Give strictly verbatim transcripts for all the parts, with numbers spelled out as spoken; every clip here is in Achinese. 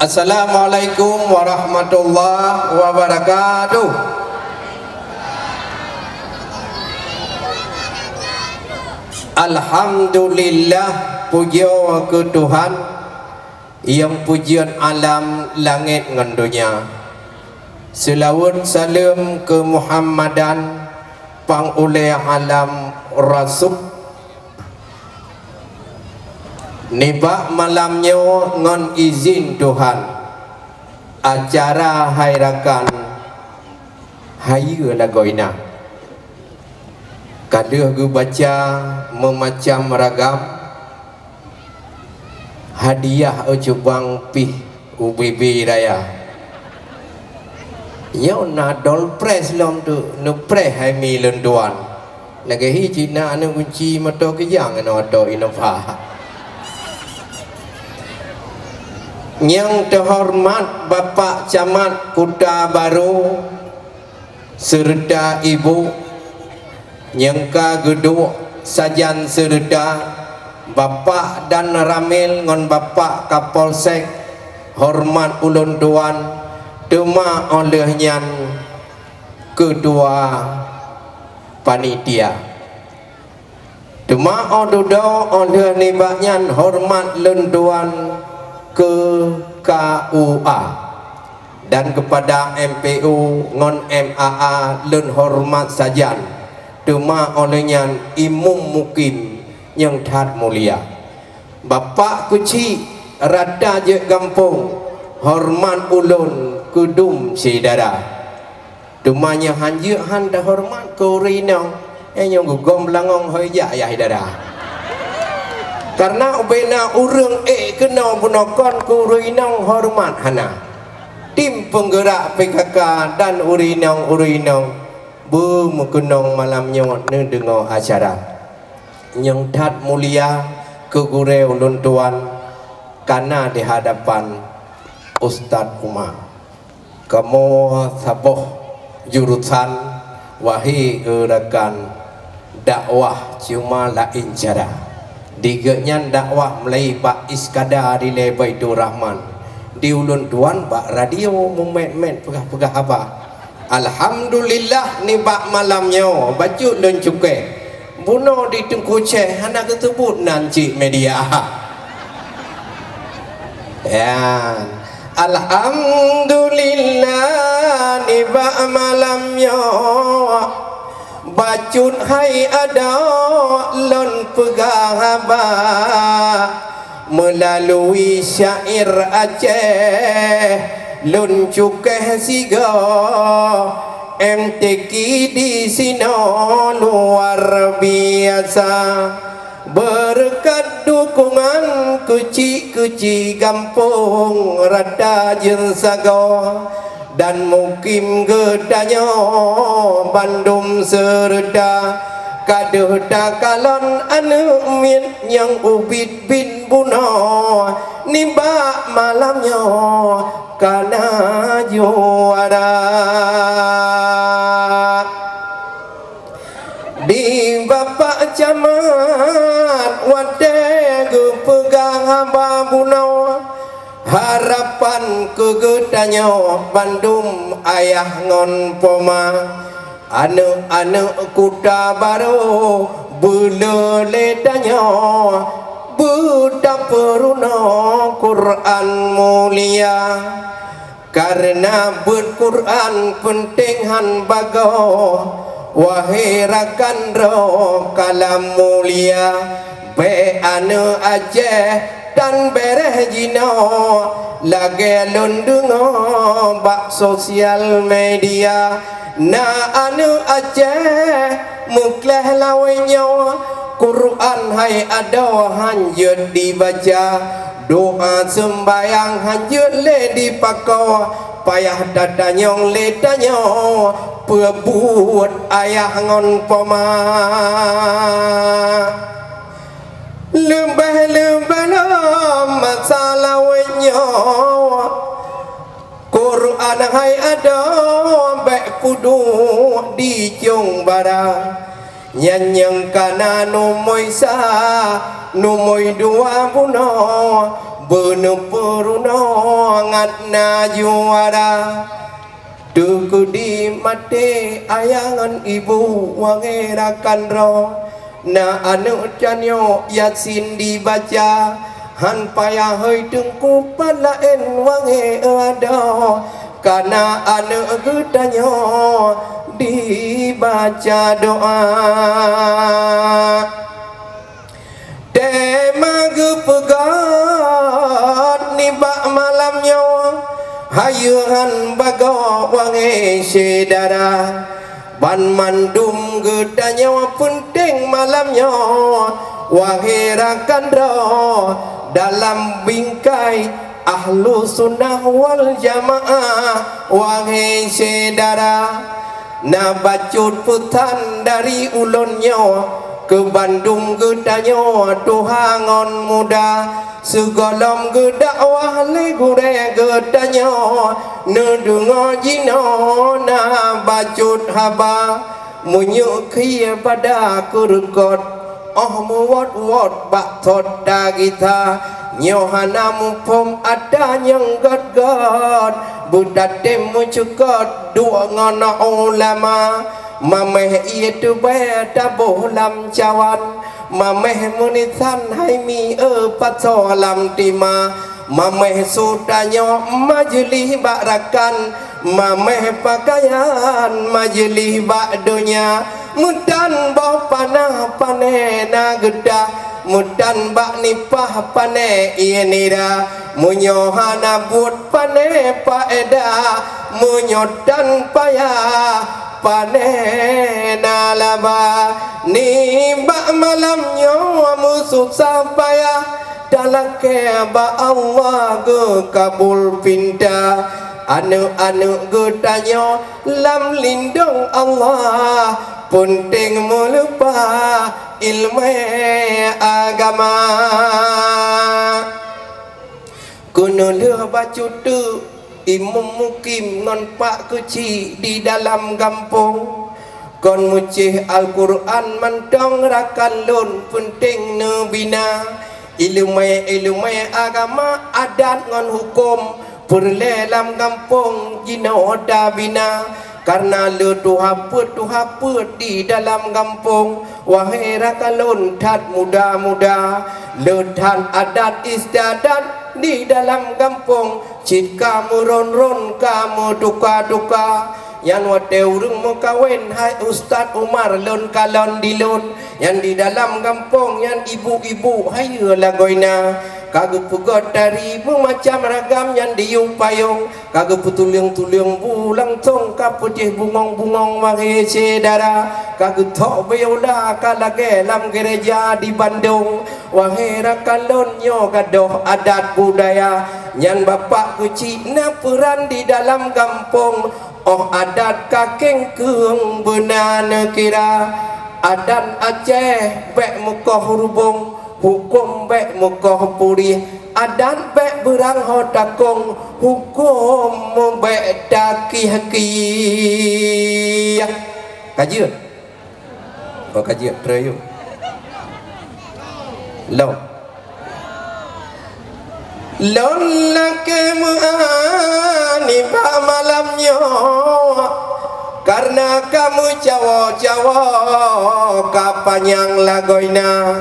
Assalamualaikum warahmatullahi wabarakatuh. Alhamdulillah, pujoe keu Tuhan, nyang peujeuet alam langét ngon donya. Seulaweuet saleuem keu Muhammadan, pang ulée alam rasul. Nibak malam nyoe ngon izin Tuhan, acara hai rakan hayeue lagoina. Ka lheueh geubaca meumacam ragam hadiah, cubang pih ubé-bé raya. Nyoe na dompet lom tu neupreh hai mi lôn tuan. Lagée hi Cina aneuk gunci moto keujang ngon oto Innova. Nyang teuhoreumat Bapak Camat Kuta Barô, seureuta Ibu nyang ka geuduek sajan seureuta Bapak Danramil ngon Bapak Kapolsek, horeumat ulôn tuan, teuma óh lheueh nyan keutua panitia. Teuma óh dudoe óh lheueh nibak nyan horeumat lôn tuan keu K U A dan keupada M P U ngon M A A lôn horeumat sajan, teuma óh lheueh nyan imeum mukim nyang that mulia. Bapak keuchik rata jeuet gampông, horeumat ulôn keudum syedara. Teuma nyang hanjeuet han teuhoreumat keu ureuëng inong, eh, nyang geugom beulangong hôi jak yah dara. Kareuna ubena ureuëng ék keunoe bunoe kon keu ureuëng inong horeumat hana. Tim peungeurak P K K dan ureuëng inong-ureuëng inong beumeukeunong malam nyoe neudeungoe acara. Nyang that mulia keu gurée ulôn tuan kana di hadapan Ustaz Uma. Kamoe saboh jurusan, wahé rakan, dakwah cuma laén cara. Di geuhnyan dakwah mulai bak Iskada dilée Baiturrahman. Di ulôn tuan bak radio mumet-met peugah-peugah haba. Alhamdulillah nibak malam nyoe bacut lôn cukéh. Bunoe di Teungku Cheh hana geuteubiet nan cit media. Ya. Alhamdulillah nibak malam nyoe bacut hai adoe lôn peugah haba. Meulalui syair Aceh lôn cukéh sigoe, M T Q di sinoe luar biasa. Beureukat dukungan keuchik-keuchik gampông rata jeuet sagoe. Dan mukim geutanyoe bandum seureuta ka deuh takalon aneuk miet nyang ubit-bit bunoe nibak malam nyoe kana juara. Di Bapak Camat watée geupeugah haba bunoe, harapan keu geutanyoe bandum ayah ngon poma, aneuk-aneuk Kuta Barô, beuleu lé tanyoe beutapeurunoe Quran mulia. Kareuna beuet Quran peunteng han bagoe, wahé rakan droe kalam mulia, bék aneuk Aceh tan béréh jinoe, lagée lôn deungoe bak sosial media. Na aneuk Aceh meukleh lawét nyoe, Quran hai adoe han jeuet dibaca, doa seumbayang han jeuet lé dipakoe, payah tatanyong lé tanyoe peubuet ayah ngon poma. Leubeh-leubeh lom masa lawét nyoe, Quran hai adoe bék peuduek di cong bara. Nyan nyang kana numoi sa, numoi dua bunoe, Peuneupeurunoe ngat na juara. Teukeudi maté ayah ngon ibu wangé rakan droe. Na aneuëk tanyoe Yasin dibaca, han payah hôi teungku pat laén wangé adoe. Kana aneuëk geutanyoe dibaca doa. Teuma geupeugét nibak malam nyoe, hayeue han bagoe wangé syedara. Banmandum geutanyoe peunteng malam nyoe, wahé rakan droe dalam bingkai Ahlu Sunnah wal Jamaah, wahé syedara. Na bacut peusan dari ulôn nyoe keu bandum geutanyoe tuha ngon muda, sigohlom geudakwah lé gurée geutanyoe, neudeungoe jinoe na bacut haba. Meunyoe khie pada keureukot, óh meuwot-wot bak thot tagita, nyoe hana muphom atra nyang gét-gét, beutatem meucukot duek ngon ulama. Maméh ié teubée taboh lam cawan, maméh meunisan hai mi-e pasoe lam tima, maméh su tanyoe majeulih bak rakan, maméh pakaian majeulih bak donya. Meutan boh panah pané na geudah, meutan bak nipah pané ié nira. Meunyoe hana buet pané paédah, meunyoe tan payah pané na laba. Nibak malam nyoe meususah payah, talakée bak Allah geukabul pinta. Aneuëk-aneuëk geutanyoe lam lindong Allah, peunteng meuleupah ileumé agama. Keuneulheueh bacut teuk, imeum mukim ngon pak keuchik di dalam gampông, kon meucéh Alquran mantong rakan lôn peunteng neubina. Ileumé-ileumé agama, adat ngon huköm peureulée lam gampông jinoe tabina. Kareuna le tuha peuet-tuha peuet di dalam gampông, wahé rakan lôn that muda-muda. Le that adat istiadat di dalam gampông, cit ka meuron-ron ka meutuka-tuka. Nyan watée ureuëng meukawen hai Ustaz Umar lôn kalon di lôn. Nyan di dalam gampông nyan ibu-ibu hayeue lagoina. Ka geupeugét tari meumacam ragam nyan diyueb payong. Ka geupeutuleueng-tuleueng bu langsong ka peujeuet bungong-bungong wahé syedara. Ka geuthok biola ka lagée lam gereja di Bandung. Wahé rakan lôn nyoe gadôh adat budaya. Nyan bapak keuchik na peuran di dalam gampông. Óh adat ka kéngkeueng beuna neukira. Adat Aceh bék meukoh rubông. Huköm bék meukoh purih, adat bék beurang ho takong, huköm bék takieh-kieh. Ka jeuet? Oh, ka jeuet, treuk yue. Lom. Lôn lakée meu'ah nibak malam nyoe, kareuna ka meucawo-cawo ka panyang lagoina.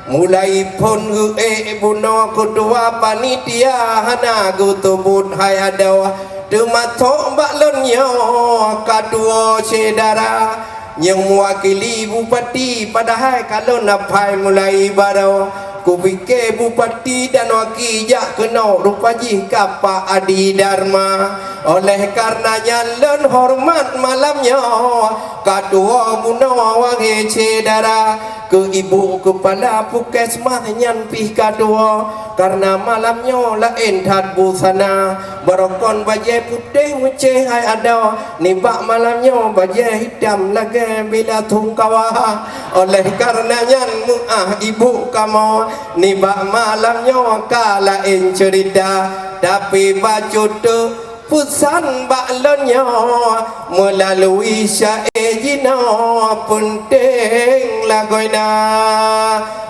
Mulai phon geuék bunoe keutua panitia hana geuteubuet hai adoe, teumasok bak lôn nyoe katuwoe syedara nyang meuwakili bupati, padahai ka lôn aphai mulai baroe. Kupike bupati dan waki jak keunoe, rupa jih ka Pak Adi Darma. Oleh kareuna nyan lôn horeumat malam nyoe katuwoe bunoe wahé syedara. Keu ibu keupala puskesmas nyan pih katuwoe, kareuna malam nyoe laén that busana. Barokon bajée putéh meucéh hai adoe, nibak malam nyoe bajée hitam lagée bila sungkawa. Oleh kareuna nyan meu'ah ibu kamoe, nibak malam nyoe ka laén ceurita. Tapi bacut teuk Peusan bak lôn nyoe meulalui syaé jinoe peunteng lagoina.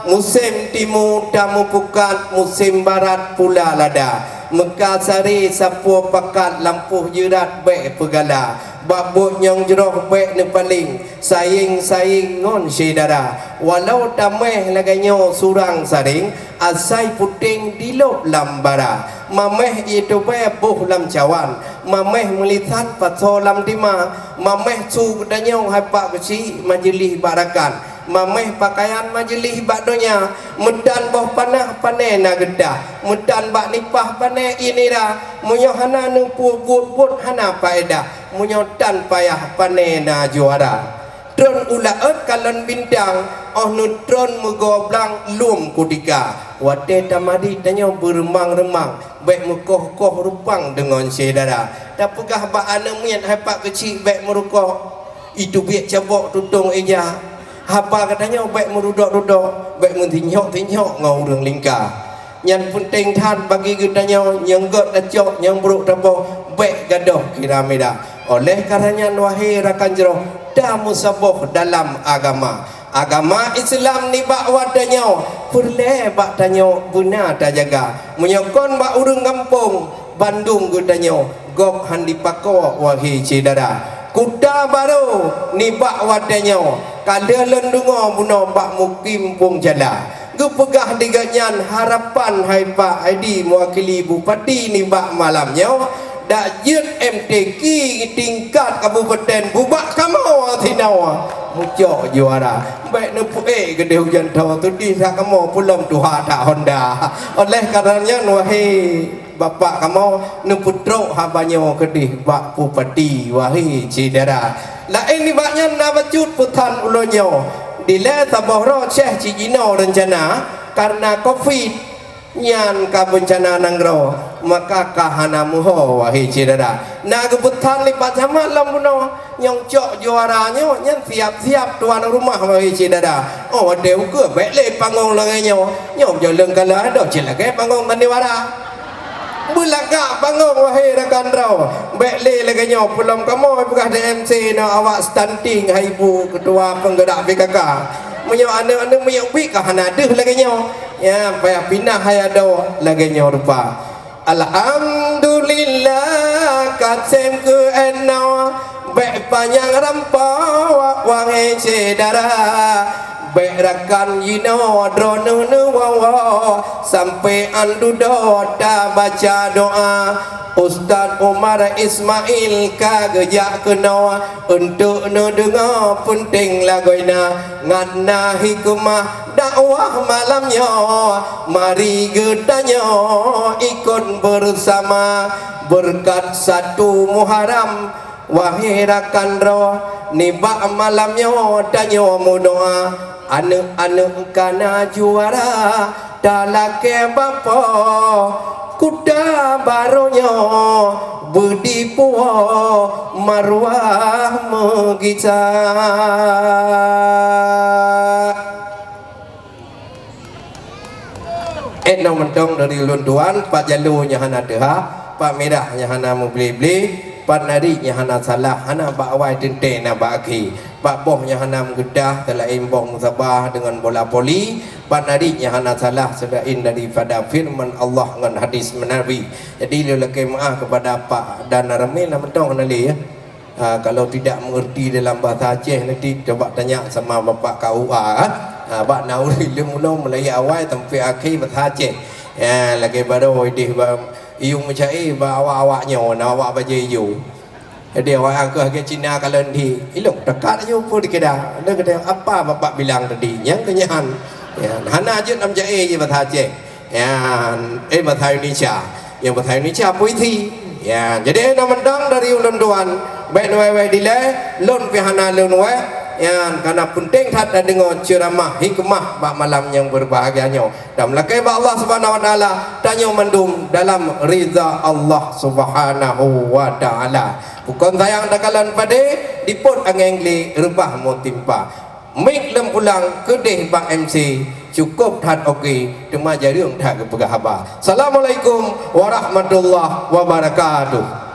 Musém timu tameupukat, musém barat pula lada. Meuka saré sapoe pakat, lampôh jeurat bék peugala. Bak buet nyang jroh bék neupaleng, sayeng-sayeng ngon syedara. Walau taméh lagée nyoe surang saréng, asai puténg dilôb lam bara. Maméh ie tubée boh lam cawan, maméh meulisan pasoe lam tima, maméh su geutanyoe hai pak keuchik majeulih bak rakan, maméh pakaian majeulih bak donya, meutan boh panah pané na geudah, meutan bak nipah pané ie nira, meunyoe hana neupeubuet-buet hana paedah, meunyoe tan payah pané na juara. Tron u laôt kalon bintang, óh neutron meugoe blang lom kutika. Watée tamadi tanyoe beureumang-reumang, bék meukoh-koh rupang deungon syedara. Tapeugah bak aneuk miet hai pak keuchik bék meurukoh, iteubiet cabok tutong ija. Haba geutanyoe bék meurudok-rudok, bék meusinyok-sinyok ngon ureuëng lingka. Nyan peunteng that bagi geutanyoe nyang gét tacok, nyang brok taboh, bék gadôh kira mira. Oleh kareuna nyan, wahé rakan jroh, tameusaboh dalam agama. Agama Islam nibak watée nyoe peureulée bak tanyoe beuna tajaga. Meunyoe kon bak ureuëng gampông, bandum geutanyoe gob hán dipakoe, wahé syedara. Kuta barô nibak watée nyoe ka lheueh lôn deungoe bunoe bak mukim Pueng Jala. Geupeugah di gobnyan harapan hai pak Edi meuwakili bupati nibak malam nyoe, dak jeuet M T Q tingkat kabupaten bubak kamoe sinoe mucok juara. Bék neupeuék keudeh ujeuen tho, teudih that kamoe peulom tuha that honda. Oleh kareuna nyan, wahé bapak kamoe, neupeutrok haba nyoe keudeh bak bupati, wahé syedara. Laén nibak nyan na bacut peusan ulôn nyoe. Dilée saboh droe Syekh cit jinoe reuncana kareuna covid nyan ka beuncana nanggroe, maka ka hana meuho, wahé syedara. Na geupeusan lé Pak Camat lom bunoe, nyang cok juara nyoe nyan siap-siap tuan rumah, wahé syedara. Oh, watée ukeue bék lé panggong lagée nyoe. Nyoe joleueng kala adoh cit lagée panggong sandiwara. Beulagak panggong, wahé rakan droe. Bék lé lagée nyoe, peulom kamoe peugah di M C na awak stunting hai ibu ketua penggerak P K K. Meunyoe aneuk-aneuk miyueb bit ka hana deuh lagée nyoe. Ya, payah pinah hai adoe lagée nyoe rupa. Alhamdulillah, ka sém keu enoe, bék panyang rampo, wahé syedara. Bék rakan jinoe droeneuh neuwoe-woe, sampoe an dudoe tabaca doa. Ustaz Umar Ismail ka geujak keunoe, untuk neudeungoe peunteng lagoina, ngat na hikmah dakwah malam nyoe. Mari geutanyoe ikot beusama, beureukat satu Muharram. Wahé rakan droe, nibak malam nyoe tanyoe meudoa, aneuk-aneuk ka na juara, talakée bapo, kuta barô nyoe beudipuwoe maruah meugisa. Eh, nyoe mantong dari ulôn tuan, pat jalo nyang hana teuhah, pat mirah nyang hana meuble-ble, pat nari nyang hana salah, hana bak awai teuntée na bak akhé, pat boh nyang hana meugeudah, seulaén boh meusabah deungon bola poli, pat nari nyang hana salah, seulaén daripada feureuman Allah ngon hadis Nabi. Jadi, lôn lakée meuáh keupada Pak dan ramé na mantong hana lé, ya. Ha, kalau tidak mengerti dalam bahasa Aceh, nanti coba tanya sama Bapak K U A, ha. Ha, bak naluri lheueh meunoe mulai awai sampai akhé bahasa Aceh. Ya, lagée baroe ideh ba iyong meucaé ba awak-awak nyoe, na awak bajée iyong. Jadi awak angkeuh lagée Cina kalon di, ilong dekat iyong pun dikira. Ada kata, "Apa Bapak bilang tadi?" Nyang keunyan. Ya, hana jeuet nam jaé je bahasa Aceh. Nyan, eh, bahasa Indonesia. Nyang bahasa Indonesia puisi. Ya, jadi nyoe mantong dari ulôn tuan, bék neuwai-wai dilée, lôn pih hana lôn wai. Nyan, karena penting that tadeungoe ceuramah hikmah bak malam nyang berbahagia nyoe. Dan meulakée bak Allah Subhanahu wa Taala, tanyoe mandum dalam ridha Allah Subhanahu wa Taala. Bukon sayang takalon padé, dipot angén glé reubah meutimpa. Mik lom pulang keudeh bak M C, cukôp that oke, teuma jareueng that geupeugah haba. Assalamualaikum warahmatullahi wabarakatuh.